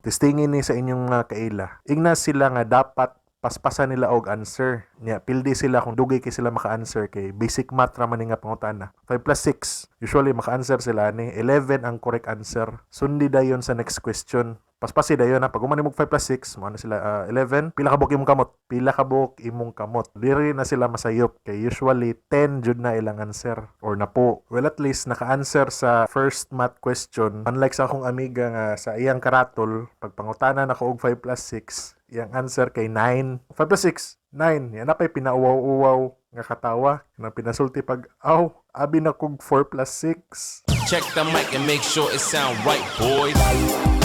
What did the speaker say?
Testingin ni sa inyong mga kaila. Ingna sila nga dapat paspasan nila og answer. Nya pildi sila kung dugay kay sila maka-answer kay basic math ra man ni nga pangutana. 5 plus 6. Usually maka-answer sila ni 11 ang correct answer. Sundi dayon sa next question. Paspasi dayon na pag human nimog 5 plus 6, mo na sila 11. Pila ka buok imong kamot? Pila ka buok imong kamot? Diri na sila masayop kay usually 10 jud na ilang answer or napo. Well, at least naka-answer sa first math question. Unlike sa akong amiga nga sa iyang karatol, pag pangutana nako og 5 plus 6, iyang answer kay 9. 5 plus 6, 9. Yan na pa'y pinauwaw-uwaw nga katawa. Na pinasulti pag, aw, abi na kog 4 plus 6. Check the mic and make sure it sound right, boys.